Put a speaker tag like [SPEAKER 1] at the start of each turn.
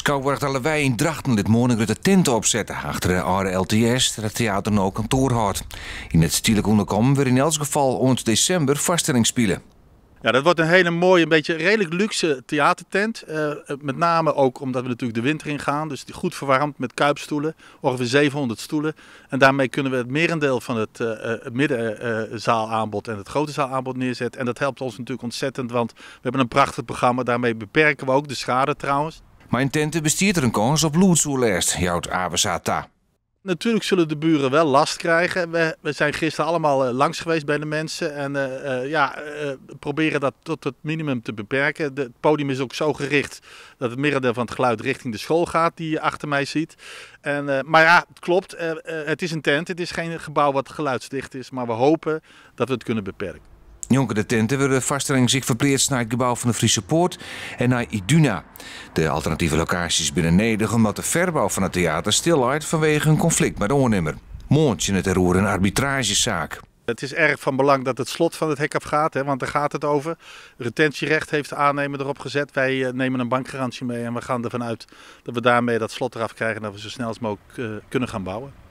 [SPEAKER 1] Skouboarch De Lawei yn Drachten lit moarn in grutte tinte opsette achter de âlde LTS, dêr't it teater no kantoar hâldt. Yn it tydlik ûnderkommen wurde yn elts gefal oant desimber foarstellings spile.
[SPEAKER 2] Ja, dat wordt een hele mooie, een beetje redelijk luxe theatertent. Met name ook omdat we natuurlijk de winter ingaan. Dus goed verwarmd met kuipstoelen, ongeveer 700 stoelen. En daarmee kunnen we het merendeel van het middenzaalaanbod en het grote zaalaanbod neerzetten. En dat helpt ons natuurlijk ontzettend, want we hebben een prachtig programma. Daarmee beperken we ook de schade trouwens.
[SPEAKER 1] Mei in tinte bestiet der in kâns op lûdsoerlêst, jout Aversa ta.
[SPEAKER 2] Natuurlijk zullen de buren wel last krijgen. We zijn gisteren allemaal langs geweest bij de mensen en ja, proberen dat tot het minimum te beperken. Het podium is ook zo gericht dat het merendeel van het geluid richting de school gaat die je achter mij ziet. Maar ja, het klopt, het is een tent, het is geen gebouw wat geluidsdicht is, maar we hopen dat we het kunnen beperken.
[SPEAKER 1] Njonken de tinte wurde de foarstellings ek ferpleatst nei it gebou fan de Friese Poort en nei Iduna. De alternative lokaasjes binne nedich omdat de ferbou fan it teater stilleit fanwege in konflikt mei de oannimmer. Moarn tsjinnet dêroer in arbitraazjesaak.
[SPEAKER 2] Het is erg van belang dat het slot van het hek af gaat, hè, want daar gaat het over. Retentierecht heeft de aannemer erop gezet. Wij nemen een bankgarantie mee en we gaan ervan uit dat we daarmee dat slot eraf krijgen en dat we zo snel als mogelijk kunnen gaan bouwen.